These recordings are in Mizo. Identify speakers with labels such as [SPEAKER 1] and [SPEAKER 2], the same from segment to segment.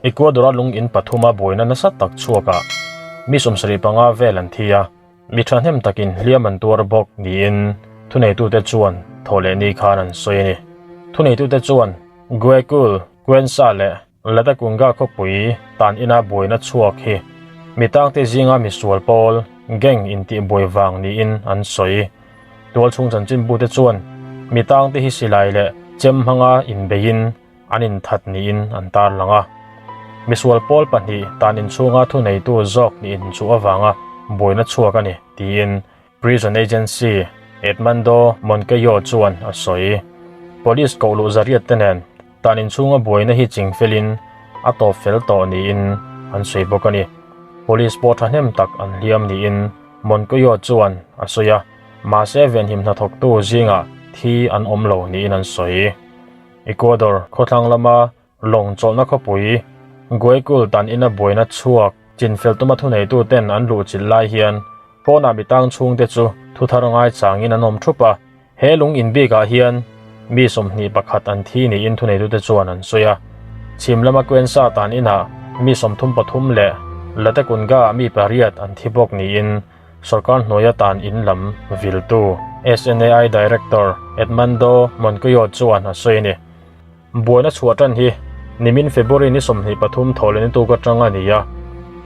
[SPEAKER 1] Ecuador-a lung in pathuma buaina nasa tak chhuakah mi 75 vel an thi a, mi thahnem takin hliam an tuar bawk niin thuneitute chuan thawhlehni khan an sawi a ni. Thuneitute chuan Guayaquil, Cuenca leh Latacunga khawpui tan ina buaina chhuak hi mi tangte zinga misual pawl, gang, intihbuai vang niin an sawi. Tualchhung chanchinbute chuan mi tangte hi silai leh chem hmanga inbeiin an inthat niin an tarlang a. Misual pawl pahnih tan inchhunga thuneitu zawk nih inchuh avanga buaina chhuak a ni, tiin Prison Agency Edmundo Moncayo chuan a sawi. Police koh luh zariat te nen tan inchhunga buaina hi ching felin a tawp fel tawh niin an sawi bawk a ni. Police pawh thahnem tak an hliam niin Moncayo chuan a sawi a, mahse venhim hnathawktu zingah thi an awm lo niin an sawi. Ecuador khawthlang lama Lawng chawlhna khawpui Guayaquil tan ina buaina chhuak chinfel tuma thuneituten an luhchilh lai hian pawnah mi tang chhungte chu thuthar ngai changin an awm thup a. He lung in bikah hian mi 21 an thi niin thuneitute chuan an sawi a. Chhim lama Cuenca tan inah mi 33 leh Latacunga-ah mi pariat an thi bawk niin Sorkar hnuaia tan in lam viltu SNAI Director Edmundo Moncayo chuan a sawi a ni. Buaina chhuah tan hi nimin February ni 23 thawhlehna tuk atang a ni a,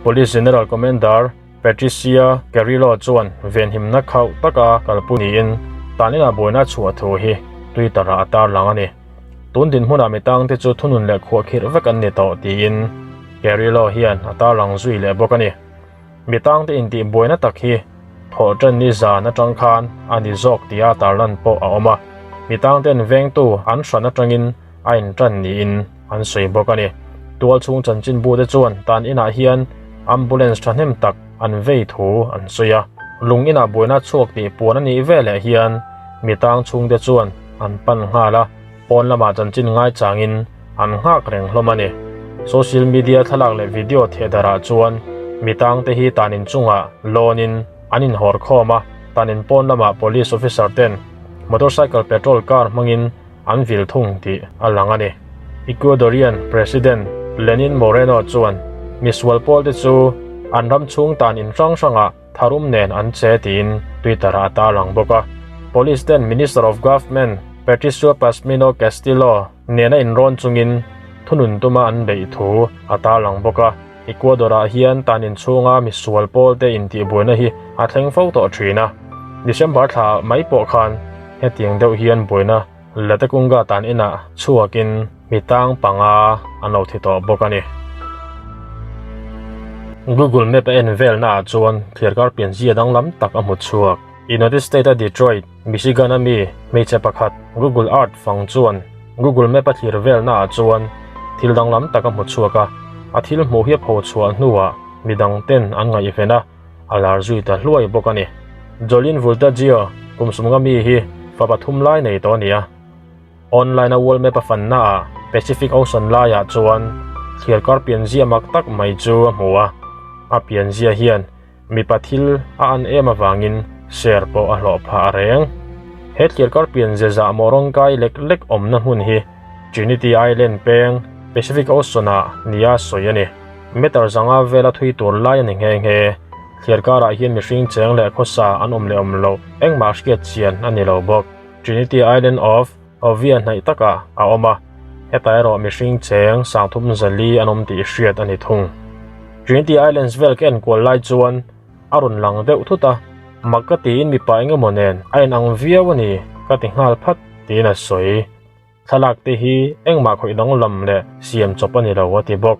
[SPEAKER 1] Police General Commander Patricia Carrillo chuan venhimna khauh taka kalpui niin tan inah buaina a chhuah thu hi Twitter ah a tarlang a ni. Tun dinhmunah mi tangte chu thunun leh khuahkhirh vek an ni tawh tiin Carrillo hian a tarlang zui leh bawk a ni. Mi tangte intih buaina tak hi thawhṭan ni zan aṭang khan a ni zawk tia tarlan pawh a awm a, mi tangten vengtu an hran aṭangin a inṭan niin an sawi bawk a ni. Tualchhung chanchinbute chuan tan inah hian ambulance ṭhahnem tak an vei thu an sawi a, lung inah buaina chhuak tih puan a nih veleh hian mi tang chhungte chuan an pan nghal a, pawn lamah chanchin ngaichangin an nghak reng hlawm a ni. Social media thlalak leh video thehdarah chuan mi tangte hi tan inchungah lawnin an inhawr khawm a, tan in pawn lamah police officer ten motorcycle patrol car hmangin an vil thung tih a lang a ni. Ecuadorian President Lenin Moreno chuan misual pawlte chu an ram chhung tan in hrang hrangah tharum nen an che tiin Twitter ah a tarlang bawk a. Police ten Minister of Government Patricio Pazmino Castillo nena inrawn chungin thunun tuma an beih thu a tarlang bawk a. Ecuador ah hian tan inchhunga misual pawlte intihbuaina hi a thleng fo tawh thin a. December thla mai pawh khan hetiang deuh hian buaina Latacunga tan inah chhuakin mi tang panga an lo thi tawh bawk a ni. Google Map a en velna ah chuan thliarkar pianzia danglam tak a hmu chhuak. United State a Detroit, Michigan a mi hmeichhe pakhat Google Earth fang chuan Google Map a thlir velna ah chuan thil danglam tak a hmu chhuak a, a thil hmuh hi a pho chhuah hnuah midang ten an ngaihven a, a lar zui ta hluai bawk a ni. Jolene Vultaggio kum sumnga mi hi fa pathum lai nei tawh a ni a. Online a World Map a fanna ah Pacific Ocean laiah chuan thliarkar pianzia mak tak mai chu a hmu a, a pianzia hian mipa thil a an em avangin share pawh a hlawh phah reng. He thliarkar pianzia zah maw rawngkai lek lek awmna hmun hi Trinity Island peng Pacific Ocean ah nia sawi a ni. Meter zanga vela thui tur lai a ni nghe nghe. Thliarkarah hian mihring cheng leh khawsa an awm leh awm loh engmah hriat chian a ni lo bawk. Trinity Island of Ovia hnaih takah a awm a, hetah erawh mihring cheng sangthum zali an awm tih hriat a ni thung. Trinity Islands vel ka enkual lai chuan a rawn lang deuh thut a, mak ka tiin mipa eng emaw nen a inang viau a ni ka ti nghal phat tiin a sawi. Thlalak te hi engmah khawih danglam leh siam chawp a ni lo a ti bawk.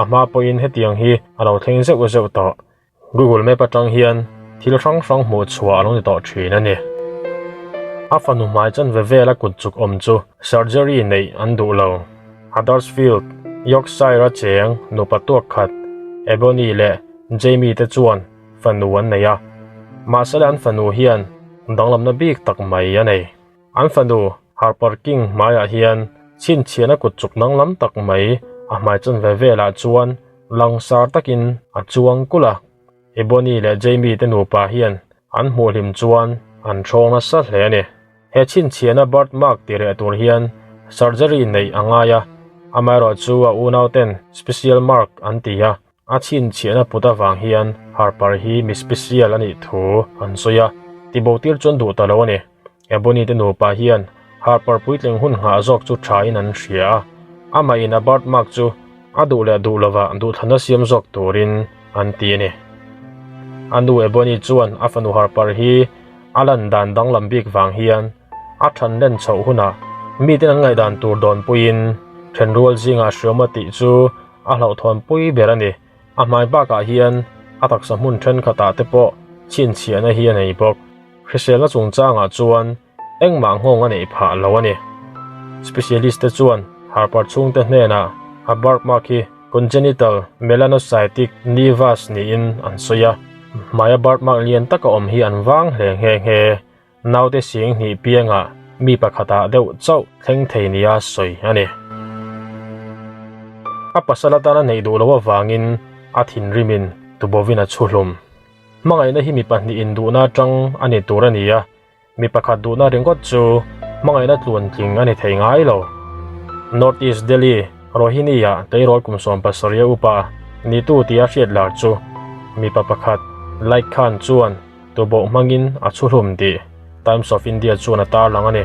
[SPEAKER 1] A hma pawhin hetiang hi a lo thleng zeuh zeuh tawh. Google Map atang hian thil hrang hrang hmuh chhuah a lo ni tawh thin a ni. A fanu hmai chanve vela kut chuk awm chu surgery neih an duh lo. Huddersfield, Yorkshire-a cheng nupa tuak khat Ebony leh Jamie te chuan fanu an nei a, mahsela an fanu hian danglamna bik tak mai a nei. An fanu Harper King hmaiah hian chhinchhiahna kut chuk danglam tak mai a hmai chanve velah chuan Langsar takin a chuang kulh a, Ebony leh Jamie te nupa hian an hmuh hlim chuan an thawng nasa hle a ni. He chhinchhiahna birthmark ti reh tur hian surgery neih a ngai a, Amaherawhchu a unauten special mark an ti a, a chhinchhiahna put avang hian Harper hi mi special a nih thu an sawi a, tibotir chuan duh ta lo a ni. Ebony te nupa hian Harper puitling hun nghah zawk chu thain an hria a, amah in a birthmark chu a duh leh duh lovah duhthlanna siam zawk turin an ti a ni. A nu Ebony chuan a fanu Harper hi a lan dan danglam bik vang hian a than len chhoh hunah miten an ngaihdan tur dawnpuiin thenrual zingah hriawm a tih chu a hlauhthawnpui ber a ni. A hmai bakah hian a taksa hmun thenkhatah te pawh chhinchhiahna hi a nei bawk. Hriselna chungchangah chuan engmah nghawng a neih phah lo a ni. Specialist te chuan Harper chhungte hnenah a birthmark hi congenital melanocytic nevus niin an sawi a, hmaia birthmark lian taka awm hi an vang hle nghe nghe. Naute sing hnih piangah mi pakhatah deuh chauh thleng thei nia sawi a ni. A pasal atana neih duh loh avangin a thinrimin Tubovin a chhu hlum. Hmangaihna hi mi pahnih induhna atang a ni tur a ni a, mi pakhat duhna ringawt chu hmangaihna tluantling a ni thei ngai lo. North East Delhi Rohini-ah tleirawl kum 17 a upa nitu tia hriat lar chu mipa pakhat Laik Khan chuan tuboh hmangin a chhu hlum tih Times of India chuan a tarlang a ni.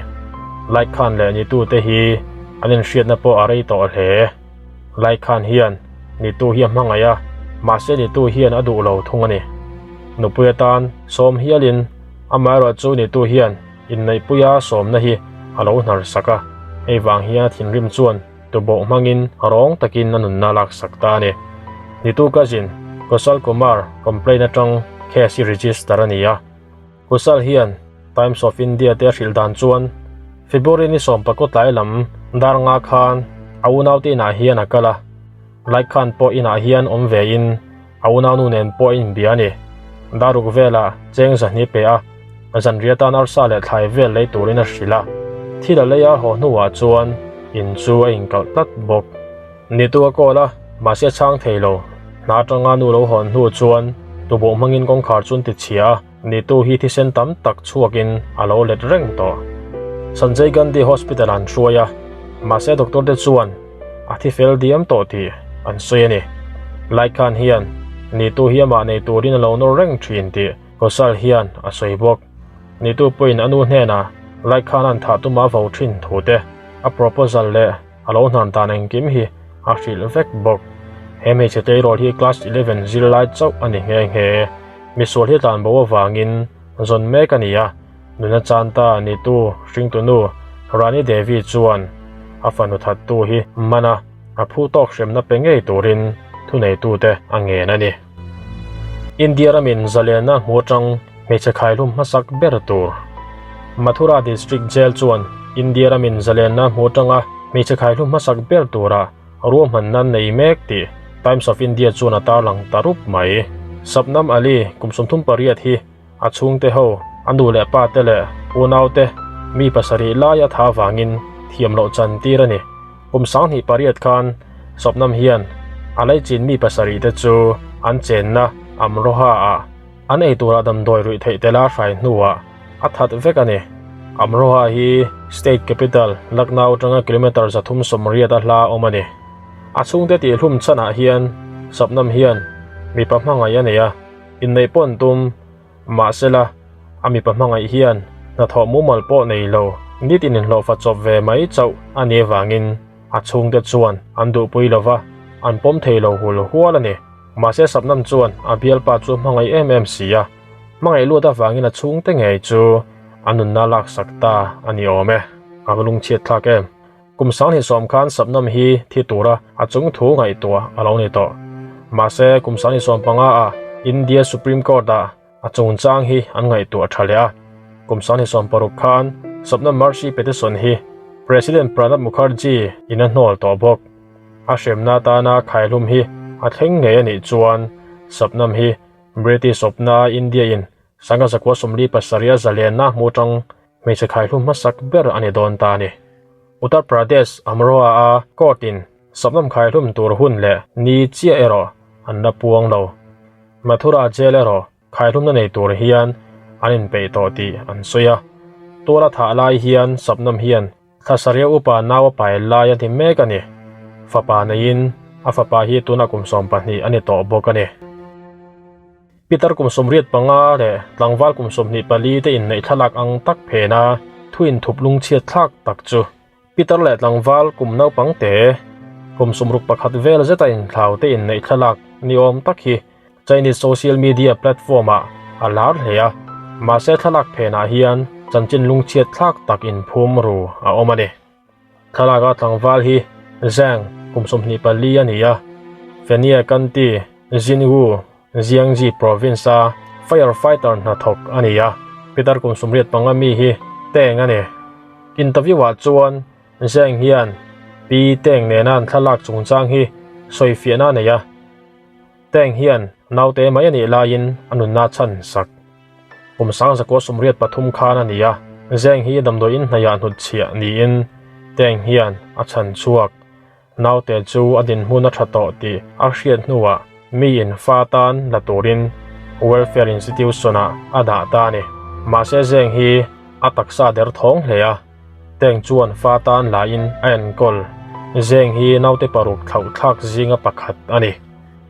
[SPEAKER 1] Laik Khan leh nitute hi an inhriatna pawh a rei tawh hle. Laik Khan hian Nitu hi a hmangaih a, mahse Nitu hian a duh lo thung a ni. Nupui atan sawm hialin amaherawh chu Nitu hian inneihpuia sawmna hi a lo hnar sak a, hei vang hian a thinrim chuan tuboh hmangin rawng takin a nunna laksak ta a ni. Nitu cousin Kaushal Kumar complaint atang case hi register a ni a. Kusal hian Times of India te a hrilh dan chuan February ni sawmpakaw tlai lam dar nga khan a unaute inah hian a kal a, Lai Khan pawh inah hian awm ve in a unaunu nen pawh a inbia a ni. Daruk velah cheng zahni pe a, zanriah tan arsa leh thlai vel lei turin a hrilh a, thil a lei a haw hnuah chuan in chu a inkalh tlat bawk. Nitu a call a, mahse a chhang thei lo. Hna atanga nu lo hawn hnu chuan tuboh hmangin kawngkhar chu an ti chhia a, Nitu hi thisen tam tak chhuakin a lo let reng tawh. Sanjay Gandhi Hospital an hruai a, mahse doctor te chuan a thi fel diam tawh tih an sawi a ni. Lai Khan hian Nitu hi amah nei turin a lo nawr reng thin tih Kaushal hian a sawi bawk. Nitu pawhin a nu hnenah Lai Khan an thah tuma vo thin thu te, a proposal leh A lo hnan dan engkim hi a hrilh vek bawk. He hmeichhe tleirawl hi class 11 zirlai chauh a ni nghe nghe. Misual hi tlan bo avangin zawn mek a ni a, nuna chan ta nitu hringtunu Rani Devi chuan a fanu thattu hi man a, a phu tawk hremna pe ngei turin thuneitute a ngen a ni. India ramin zalenna hmu atang hmeichhe khaihlum hmasak ber tur. Mathura District Jail chuan India ramin zalenna hmu atanga hmeichhe khaihlum hmasak ber tura ruahmanna nei mek tih Times of India chuan a tarlang ta rup mai. Shabnam Ali kum 38 hi A chhungte ho, a nu leh pa te leh unaute mi pasarih lai a tha vangin thiam loh chan tir a ni. Kum 28 khan Sawpnam hian a leichin mi pasarih te chu an chenna Amroha ah an ei tura damdawi ruih theih tela hrai hnuah a that vek a ni. Amroha hi state capital Lucknow atanga kilometre 380 a hla awm a ni. A chhungte tihhlum chhanah hian Sawpnam hian mipa hmangaih a nei a. Inneih pawh an tum, mahsela a mipa hmangaih hian hnathawh mumal pawh nei lo, nitin inhlawhfa chawp ve mai chauh a nih avangin a chhungte chuan an duhpui lo va, an pawm thei lo hul hual a ni. Mahse Shabnam chuan a bialpa chu hmangaih em em si a, hmangaih lut avangin a chhungte ngei chu a nunna laksak ta a ni awm e. A va lungchhiat thlak em! Kum 2010 khan Shabnam hi thi tura a chung thu ngaihtuah a lo ni tawh. Mahse, kum 2015 ah India Supreme Court ah a chungchang hi an ngaihtuah tha leh a. Kum 2016 khan Shabnam Mercy Petition hi President Pranab Mukherjee in a hnawl tawh bawk. A hremna atana khaihlum hi a thleng ngei a nih chuan Shabnam hi British awpna India in Sangha zakua 47 a zalenna hmu atang Hmeichhe khaihlum hmasak ber a ni dawn ta a ni. Uttar Pradesh Amroha-a court-in Shabnam khaihlum tur hun leh ni chiah erawh an la puang lo. Mathura jail erawh khaihlumna nei tur hian an inpeih tawh tih an sawi a. Tuala thah lai hian Shabnam hian thla sarih upa nau a pai lai a ti mek a ni. fapa neiin a fapa hi tunah kum 12 a ni tawh bawk a ni. Pitar kum 85 leh tlangval kum 24 te inneih thlalak ang tak phena thu inthup lungchhiat thlak tak chu Pitar leh tlangval kum naupang te kum 61 vel zeta inthlau te inneih thlalak ni awm tak hi Chinese social media platform ah a lar hle a, mahse thlalak phenah hian chanchin lungchhiat thlak tak inphum ru a awm a ni. Thlalaka tlangval hi Zhang kum 24 a ni a, Fenie County, Xinwu, Jiangxi province-a firefighter hnathawk a ni a, pitar kum 85 mi hi Teng a ni. Interview-ah chuan Zhang hian Pi Teng nena an thlalak chungchang hi sawifiahna a nei a. Teng hian naute mai a nih laiin a nunna chhan sak. Kum 1983 khan a ni a, Zheng hi damdawi in hnaihah hnutchhiah niin Teng hian a chhan chhuak. Naute chu a dinhmun a tha tawh tih a hriat hnuah miin fa tan la turin welfare institution-ah a dah ta a ni. Mahse Zheng hi a taksa der thawng hle a. Teng chuan fa tan lahin a enkawl. Zeng hi naute paruk thlauh thlak zinga pakhat a ni.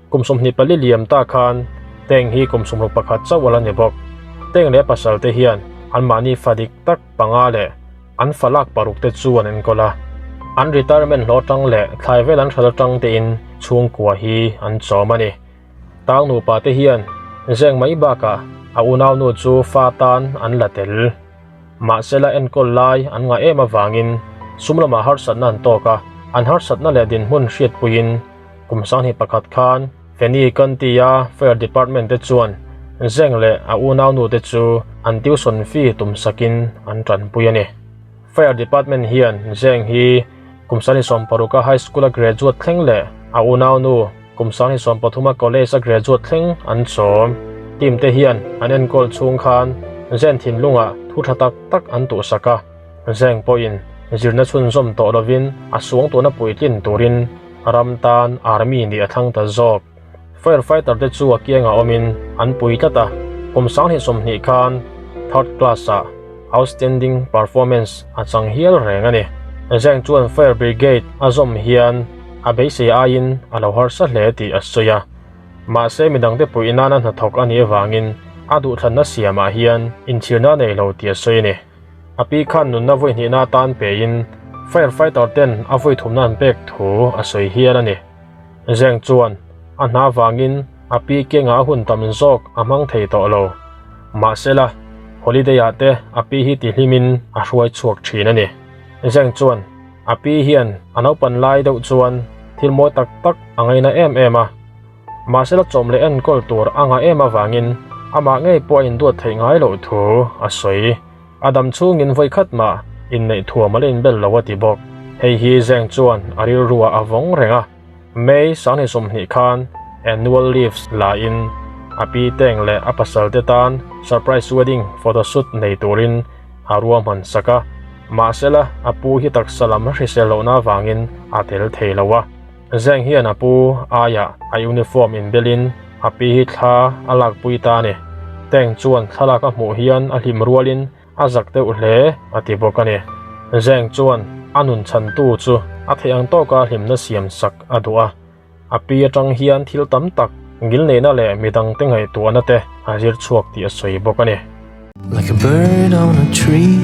[SPEAKER 1] Kum 24 liam ta khan Teng hi kum 61 chauh a la ni bawk. Teng leh pasal te hian anmahni fa dik tak panga leh an fa lak paruk te chu an enkawl a. An retirement hlawh atang leh thlai vel an hral atang tein chhungkua hi an chawm a ni. Tang nupa te hian Zeng mai bakah a unaunu chu fa tan an la tel. Mahsela enkawl lai an ngah em avangin sum lamah harsatna an tawk a, an harsatna leh dinhmun hriatpuiin kum 21 khan Feni County-a Fire Department te chuan Zeng leh a unaunu te chu an tuition fee tumsakin an tanpui a ni. Fire Department hian Zeng hi kum 26 a high school-a graduate thleng leh a unaunu kum 23 a college a graduate thleng an chawm. Team te hian an enkawl chhung khan Zeng thinlungah thu tha tak tak an tuhsak a, Zeng pawhin zirna chhunzawm tawh lovin a suang tuna puitlin turin ram tan army nih a thlang ta zawk. Firefighter te chu a kiangah awmin an pui tlat a, kum 2020 khan third class-ah outstanding performance a chang hial reng a ni. Zeng chuan fire brigade a zawm hian a beisei aiin a lo harsa hle tih a sawi a, mahse midangte puih nana hnathawk a nih avangin a duhthlanna siamah hian inchhirna a nei lo tih a sawi a ni. A pi khan nunna vawi hnihna atan pein firefighter ten a vawi thumna an pek thu a sawi hial a ni. Zeng chuan a hna vangin a pi kengah a hun tam zawk a hmang thei tawh lo. Mahsela, holiday-ah te a pi hi tihlimin a hruai chhuak thin a ni. Zeng chuan a pi hian a naupan lai deuh chuan thil mawi tak tak a ngaina em em a. Mahsela chawm leh enkawl tur a ngah em avangin amah ngei pawh a induat theih ngai loh thu a sawi. A dam chhungin vawi khat mah inneih thuam a la inbel lo a ti bawk. Hei hi Zeng chuan a rilruah a vawng reng a. May 2020 khan annual leaves lain a pi Teng leh a pasal te tan surprise wedding photoshoot nei turin a ruahman sak a. Mahsela a pu hi taksa lam hrisel lohna avangin a tel thei lo a. Zeng hian a pu aiah a uniform inbelin a pi hi thla a lakpui ta a ni. Teng chuan thlalak a hmuh hian a hlim rualin a zak deuh hle a ti bawk a ni. Zeng chuan a nun chhantu chu a theih ang tawka hlimna siam sak a duh a. A pi atang hian thil tam tak ngilneihna leh midangte ngaihtuahna te a zir chhuak tih a sawi bawk a ni.
[SPEAKER 2] Like a bird on a tree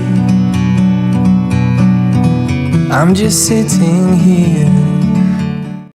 [SPEAKER 2] I'm just sitting here.